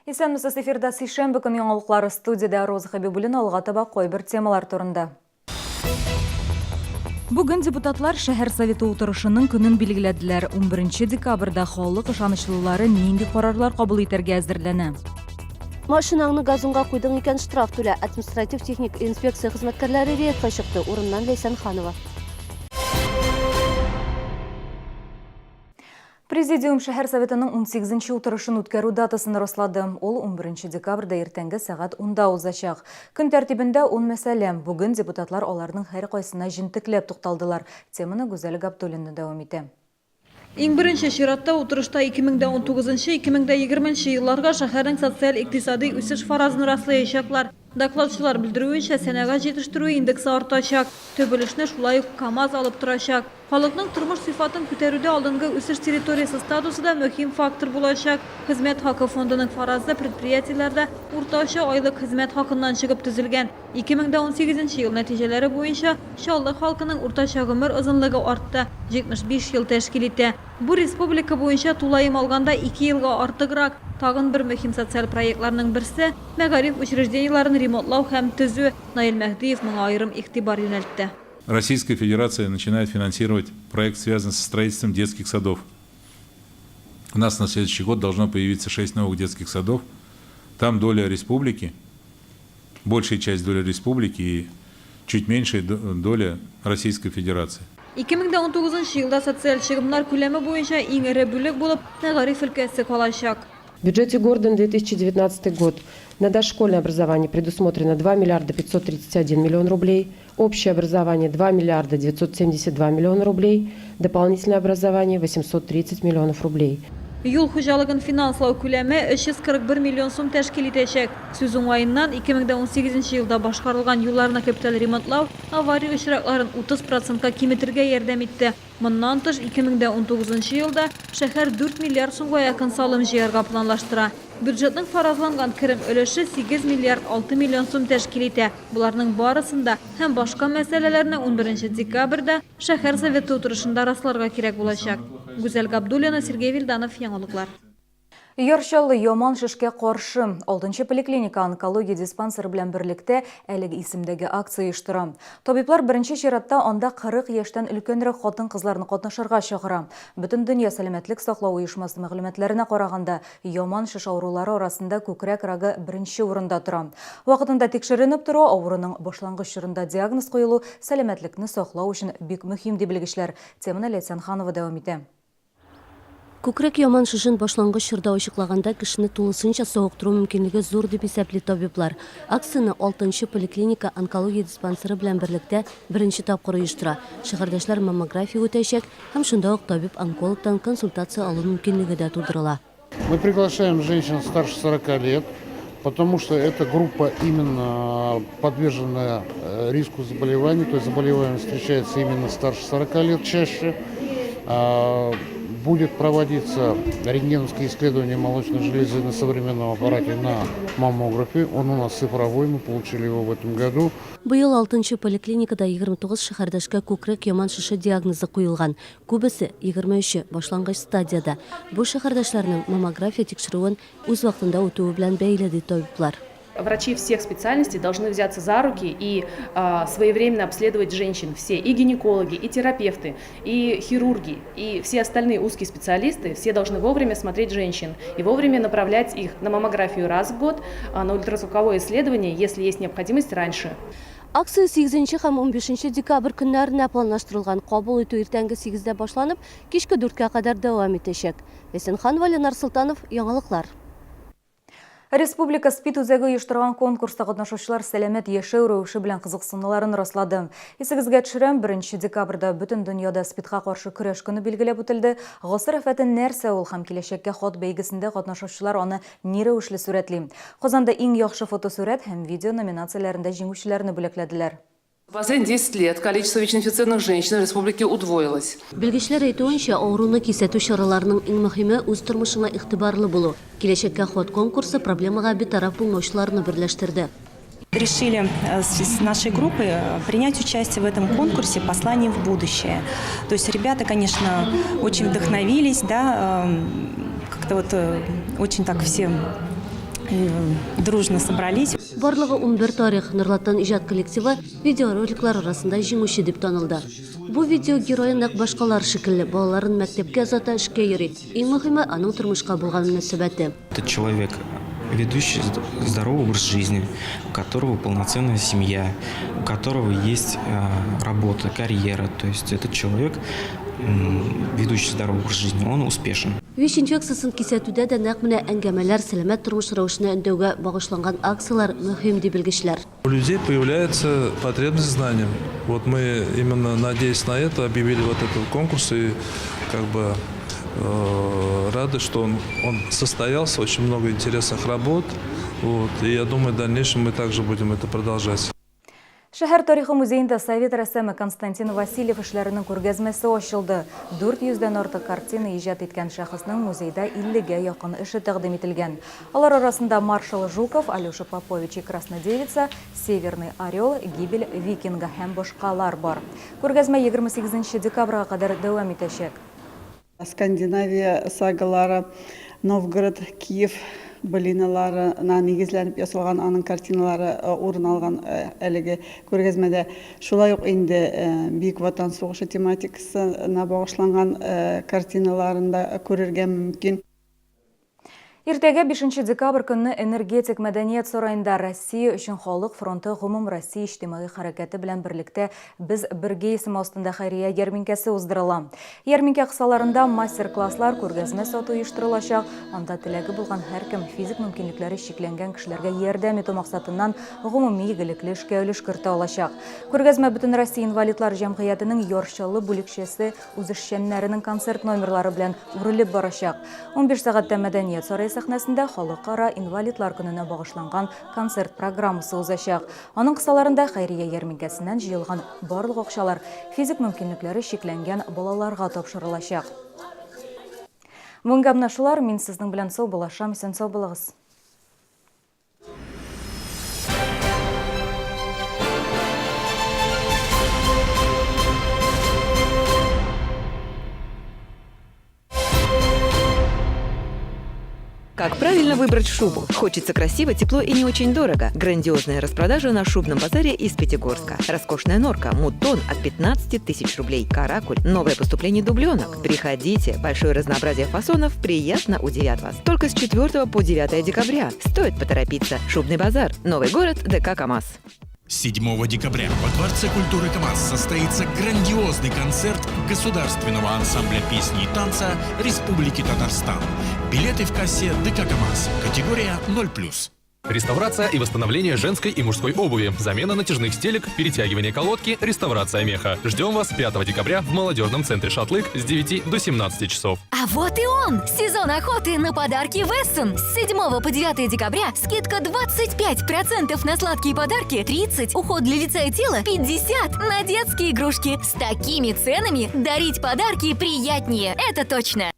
Исәнмесез, эфирда сишәмбе көн яңалыклары, студиядә Роза Хәбибуллина. Алга таба кайбер темалар турында. Бүген депутатлар шәһәр советы утырышының көнен билгеләделәр. 11 декабрьдә халык ышанычлылары нинди карарлар кабул итәргә әзерләнә? Машинаңны газонга куйдың икән, штраф түлә. Административ-техник инспекция хезмәткәрләре рейдка чыкты. Урыннан Ләйсән Ханова. Президиум шәһәр советының унсигезенче утырышын үткәрү датасын раслады. Ул унберенче декабрьдә иртәнге сәгать унда узачак. Көн тәртибендә ун мәсьәлә. Бүген депутатлар аларның һәркайсына җентекләп тукталдылар. Теманы Гүзәл Габдуллина дәвам итә. Иң беренче чиратта утырышта 2019 2020 елларга шәһәрнең социаль-икътисадый үсеш фаразын раслаячаклар. Докладчылар белдерүенчә, сәнәгать җитештерү индексы артачак. Төп өлешне шулай ук КАМАЗ алып торачак. Халыкның тормыш сыйфатын күтәрүдә алдынгы үсеш территориясе статусы да мөһим фактор булачак. Хезмәт хакы фондының фаразы предприятиеләрдә уртача айлык хезмәт хакыннан чыгып төзелгән. 2018 нче ел нәтиҗәләре буенча, Чаллы халкының уртача гомер озынлыгы артты, 75 ел тәшкил итә. Бу республика буенча тулаем алганда ике елга артыграк. Тагын бер мөһим социаль проектларның берсе, мәгариф учреждениеләрен ремонтлау һәм төзү. Наил Мәһдиев моңа аерым игътибар юнәлтте. Российская Федерация начинает финансировать проект, связанный со строительством детских садов. У нас на следующий год должно появиться 6 новых детских садов. Там доля республики, большая часть доля республики и чуть меньшая доля Российской Федерации. 2019 елда социаль чыгымнар күләме буенча иң эре бүлек булып мәгариф өлкәсе калачак. В бюджете города на 2019 год на дошкольное образование предусмотрено 2 миллиарда 531 миллион рублей, общее образование 2 миллиарда 972 миллиона рублей, дополнительное образование 830 миллионов рублей. Юл хуҗалыгын финанслау күләме 341 миллион сум тәшкил итәчәк. Сүз уңаеннан, 2018 елда башкарылган юлларны капиталь ремонтлау авария очракларын 30 процентка киметергә ярдәм итте. Моннан тыш, 2019 елда шәһәр 4 миллиард сумга якын салым җыярга планлаштыра. Бюджетның фаразланган керем өлеше 8 миллиард 6 миллион сум тәшкил итә. Боларның барысын да һәм башка мәсьәләләрне унберенче декабрьдә шәһәр Советы утырышында расларга кирәк булачак. Гүзәл Габдуллина, Сергей Вильданов, Яңалыклар. Яр Чаллы яман шешкә каршы. Алтынчы поликлиника онкология диспансеры белән берлектә әлеге исемдәге акция оештыра. Табиблар беренче чиратта анда 40 яшьтән өлкәнрәк хатын-кызларны катнашырга чакыра. Бөтендөнья сәламәтлек саклау оешмасы мәгълүматларына караганда, яман шеш авырулары арасында күкрәк рагы беренче урында тора. Вакытында тикшеренеп тору, авыруның башлангыч чорында диагноз куелу сәламәтлекне саклау өчен бик мөһим, ди белгечләр. Теманы Ләйсән Ханова дәвам итә. Күкрәк яман шешен башлангыч чорда ачыклаганда кешене тулысынча савыктыру мөмкинлеге зур, дип исәпли табиблар. Акцияне алтынчы поликлиника онкология диспансеры белән берлектә беренче тапкыр оештыра. Шәһәрдәшләр маммография үтәчәк һәм шунда ук табиб-онкологтан консультация алу мөмкинлеге дә тудырыла. Мы приглашаем женщин старше 40 лет, потому что эта группа именно подвержена э, риску заболеваний, то есть заболевание встречается именно старше 40 лет чаще. А, будет проводиться рентгеновское исследование молочной железы на современном аппарате на маммографе. Он у нас цифровой, мы получили его в этом году. Быел алтынчы поликлиникада 29 шәһәрдәшкә күкрәк яман шеше диагнозы куелган. Күбесе, 23-е, башлангыч стадиядә. Бу шәһәрдәшләрнең маммография тикшерүен үз вакытында үтүе белән бәйле, ди табиблар. Врачи всех специальностей должны взяться за руки и своевременно обследовать женщин. Все, и гинекологи, и терапевты, и хирурги, и все остальные узкие специалисты, все должны вовремя смотреть женщин и вовремя направлять их на маммографию раз в год, на ультразвуковое исследование, если есть необходимость, раньше. Акция сигезенче һәм унбишенче декабрь көннәренә планлаштырылган. Кабул итү иртәнге сигездә башланып, кичке дүрткә кадәр дәвам итәчәк. Ләйсән Ханова, Ленар Солтанов, Яңалыклар. Республика СПИД үзәге оештырган конкурста катнашучылар сәламәт яшәү рәвеше белән кызыксынуларын раслады. Исегезгә төшерәм, беренче декабрьдә бөтен дөньяда СПИДка каршы көрәш көне билгеләп үтелде. Гасыр афәте нәрсә ул һәм киләчәккә хат бәйгесендә катнашучылар аны ни рәвешле сурәтли? Казанда иң яхшы фотосурәт һәм видео номинацияләрендә җиңүчеләрне бүләкләделәр. За последние 10 лет количество ВИЧ-инфицированных женщин в республике удвоилось. Белгечләр әйтүенчә, авыруны кисәтү чараларының иң мөһиме, үз тормышыңа игътибарлы булу. Киләчәккә хат конкурсы проблемага битараф булмаучыларны берләштерде. Решили с нашей группой принять участие в этом конкурсе «Послание в будущее». То есть ребята, конечно, очень вдохновились, да, как-то вот очень так все Дружно собрались. Барлыгы 11 тарих Норлаттан иҗат коллективы видеороликлар арасында җиңүче дип танылды. Бу видео герое нәкъ башкалар шикелле, балаларын мәктәпкә озата, эшкә йөри. Иң мөһиме, аның тормышка булган мөнәсәбәте. Это человек, ведущий здоровый образ жизни, у которого полноценная семья, у которого есть работа, карьера. То есть этот человек, ведущий здоровый образ жизни, он успешен. ВИЧ инфекциясен кисәтүдә дә нәкъ менә әңгәмәләр, сәламәт тормыш рәвешенә өндәүгә багышланган акцияләр мөһим, ди белгечләр. У людей появляется потребность в знаниях. Вот мы именно, надеясь на это, объявили вот этот конкурс и как бы рады, что он состоялся, очень много интересных работ. Вот, и я думаю, в дальнейшем мы также будем это продолжать. Шәһәр тарихы музеенда совет рәссамы Константин Васильев эшләренең күргәзмәсе ачылды. 400 дән артык картина иҗат иткән шәхеснең музейда 50гә якын эше тәкъдим ителгән. Алар арасында Маршал Жуков, Алеша Попович и Краснодевица, Северный орел, Гибель викинга һәм башкалар бар. Күргәзмә 28 декабрьгә кадәр дәвам итәчәк. Скандинавия сагалары, Новгород, Киев былиналарына нигезләнеп ясалган аның картиналары урын алган әлеге күргәзмәдә. Шулай ук инде Бөек Ватан сугышы тематикасына багышланган картиналарын да күрергә мөмкин. Иртәгә 5 декабрь көнне Энергетик мәдәният сараенда Россия өчен халык фронты гомумроссия иҗтимагый хәрәкәте белән берлектә Без бергә исеме астында хәйрия ярминкәсе уздырыла. Ярминкә кысаларында мастер-класслар, күргәзмә сату оештырылачак. Анда теләге булган һәркем физик мөмкинлекләре чикләнгән кешеләргә ярдәм итү максатыннан гомуми игелекле эшкә өлеш кертә алачак. Күргәзмә Бөтенроссия инвалидлар җәмгыятенең Яр Чаллы бүлекчәсе үзешчәннәренең концерт номерлары белән үрелеп барачак. 15 сәгатьтә Мәдәният сарае сәхнәсендә Халыкара инвалидлар көненә багышланган концерт программасы узачак. Аның кысаларында хәйрия ярминкәсеннән җыелган барлык акчалар физик мөмкинлекләре чикләнгән балаларга тапшырылачак. Бүгенгә менә шулар. Мин сезнең белән саубуллашам. Исән-сау булыгыз. Как правильно выбрать шубу? Хочется красиво, тепло и не очень дорого. Грандиозная распродажа на шубном базаре из Пятигорска. Роскошная норка, мутон от 15 тысяч рублей. Каракуль, новое поступление дубленок. Приходите, большое разнообразие фасонов приятно удивят вас. Только с 4 по 9 декабря. Стоит поторопиться. Шубный базар. Новый город, ДК КамАЗ. 7 декабря во Дворце культуры КамАЗ состоится грандиозный концерт Государственного ансамбля песни и танца Республики Татарстан. Билеты в кассе ДК КамАЗ. Категория 0+. Реставрация и восстановление женской и мужской обуви, замена натяжных стелек, перетягивание колодки, реставрация меха. Ждем вас 5 декабря в молодежном центре «Шатлык» с 9 до 17 часов. А вот и он! Сезон охоты на подарки Вессон. С 7 по 9 декабря скидка 25% на сладкие подарки, 30% уход для лица и тела, 50% на детские игрушки. С такими ценами дарить подарки приятнее. Это точно!